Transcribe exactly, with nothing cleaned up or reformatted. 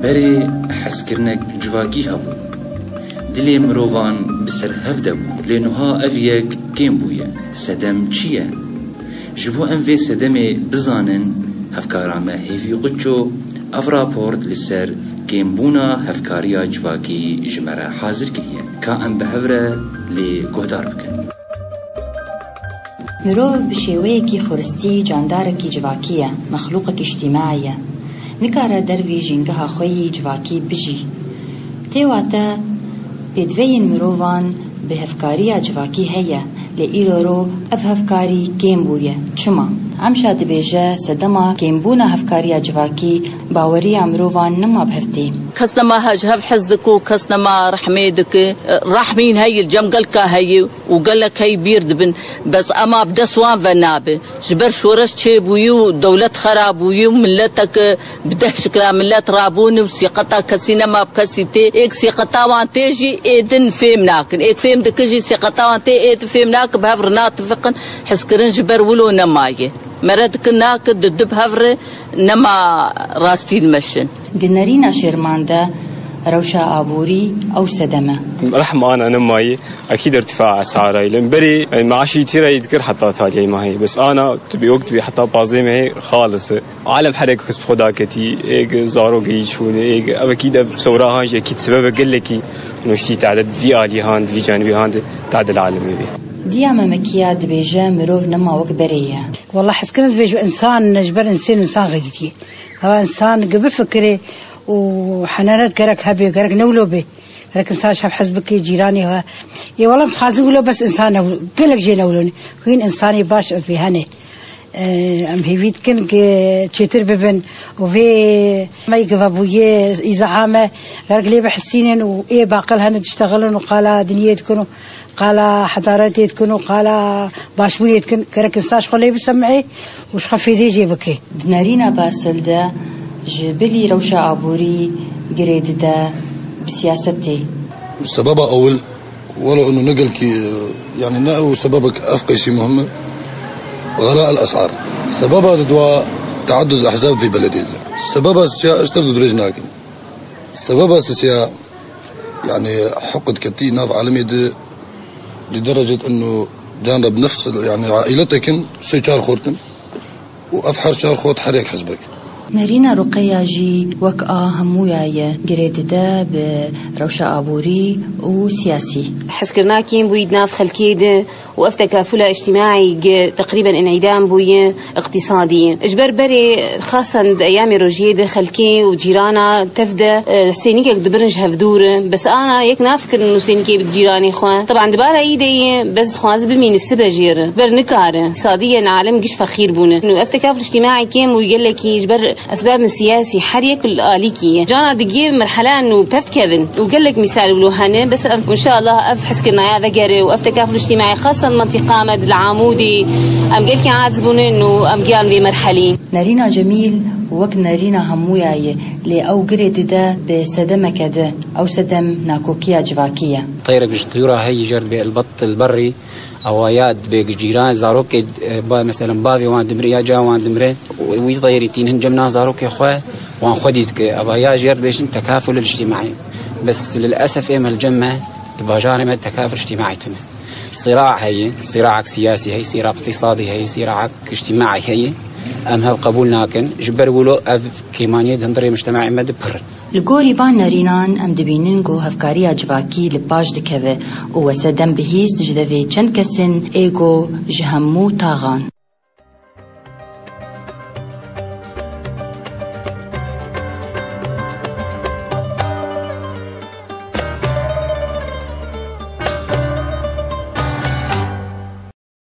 Berê hezkirinek civakî hebû. Dilê mirovan bi ser hev de bû. Lê nuha ev yek kêm bûye. Sedem çi ye? Ji bo em vê sedemê bizanin, hevkara me Hêvî Quço ev raport li ser kêmbûna hevkariya civakî ji me re hazir kiriye. Ka em bi hev re lê guhdar bikin. Mirov bi şêweyekî xuristî candarekî civakî ye, mexlûqekî îctîmaî ye. Nikare dervî jîngeha xwe yî civakî bijî. Tê wate, pêdiveyên mirovan bi hevkariya civakî heye, lê îro ro ev hevkarî kêm bûye. Çima? Emşa dibêje, sedema kêmbûna hevkariya civakî baweriya mirovan nema bi hev tê. Kes nema he-, ji hev hez dike û kes nema rehmê dike. Rehmîn heye, li cem gelka heye û gelek hey bîr dibin. Bes ema bi dest wan ve nabe. Ji ber şoreş çêbûyî û dewlet xera bûyî û miletek, e, bi deh şikila milet rabûn û sîqeta kesî nema bi kesî tê. Êk sîqeta wan tê jî ê din fêm nakin. Êk fêm dikin jî sîqeta wan tê ê din fêm nakin, bi hev re natifiqin, hizkirin ji ber wilo nemaye. Mere dikin nakin, di du bi hev re nema rastî dimeşin. Di nerîna Şêrman de rewşa aborî ew sedem e. Rehm ana nemayê, ekîd irtifa esara îlin. Berê, e, maaşî tîra yî dikir heta taliyê mahê. Bes ana tu bî wek tu bî heta pazdeh mehê xalis e. Alem herek kes bi xwe daketî, êk zarok yî çûne, êk ev ekîd ev sewra han jî ekîd sebebe gelekî nuştî te'de di vî alî han, di vî canibî han de te'de li alemê bî. Diya Memekiya dibêje mirov nema wek berê ye. Wela hezkirin dibêjim însan ji ber însên însan xeyîdiye. Heva însan gi bifikirê û henenet gerek hebe, gerek newlo be. Gerek însan ji hev hez bike, cîranê xwe. Ê wela em dixwazin wilo bes însan newlo, gelek jê newlo ne. Hîn însanê baş ez bê hene. Em hêvî dikin ki çêtir bibin û vê me givebûyê, îzaha me gerek lê bihesînin û ê baqil hene diştexilin û qala diniyê dikin û qala hedaretê dikin û qala başbûnê dikin. Gerek insan ji xwe lê bisemihê û ji xwe fêdê jê bike. Di nerîna Basil de ji bilî rewşa aborî girê dide bi siyasetê. Sebeba ewil, welo inu ne gelkî, yani ne ew sebebek ev qeysî muhim e, ɣela el es'ar. Sebeba di dua teaddud el ehzab vî beledê de. Sebeba siya ez tev dirêj nakim. Sebeba sisiya, yani, hukm ketî nav alemê de, li derecet inu can re bi nefs, yani, ailetekin, sê çar xortin. Û ev her çar xort her yek hizbek. Nerîna Ruqeya jî wek a hemûya ye, girê dide bi rewşa aborî û siyasî. Hezkirina kêmbûyî di nav xelkê de û ev tekafula îctîmaî gi teqrîben înîdam bûye, îqtîsadî ye. Ji ber berê, xasan di eyamê rojiyê de xelkê û cîrana tev de, e, sênîkek dibirin ji hev dûr. Bes ana yek nafikirin û sênîkê bi cîranê xwe. Teban di bara îdê ye, bes dixwaze bimîne sibe jê re. Ber nikare. Îqtîsadî ye, alem giş feqîr bûne. Û ev tekaful îctîmaî kêm û gelekî ji ber esbabên siyasî her yek li alîkî ye. Cana digê merhela nû pevt kevin. Û gelek mîsal wilo hene, bes ev, înşallah ev hezkirina ya vegere û ev tekaful îctîmaî xasan mentiqa me di li Amûdê em gelkî aciz bûne û em giyan vê merhelî. Nerîna Cemîl wek nerîna hemûya ye, lê ew girê dide bi sedemeke di, ew sedem nakokiya civakî ye. Teyrek ji tuyura heyî jêr dibê elbet li berrî, ewa ya dibê gi cîran zarokê, e, ba, meselen bavê wan dimire ya ca wan dimire, wî teyrî tînin cem na zarokê xwe, wan xwedî dike. Ewa ya jêr dibêjin tekaful îctîmaî. Bes lilesef ême li cem me, di bajarê me tekaful îctîmaî tune. Sîra heye, sîraek siyasî heye, sîra îqtîsadî heye, sîraek îctîmaî heye. Em hev qebûl nakin. Ji ber wilo ev kêmaniyê di hundirê mujtemaê me de pir in. Li gorî van nerînan em dibînin ku hevkariya civakî li paş dikeve û wese dem bihîst ji devê çend kesên ê ku ji hemû taxan.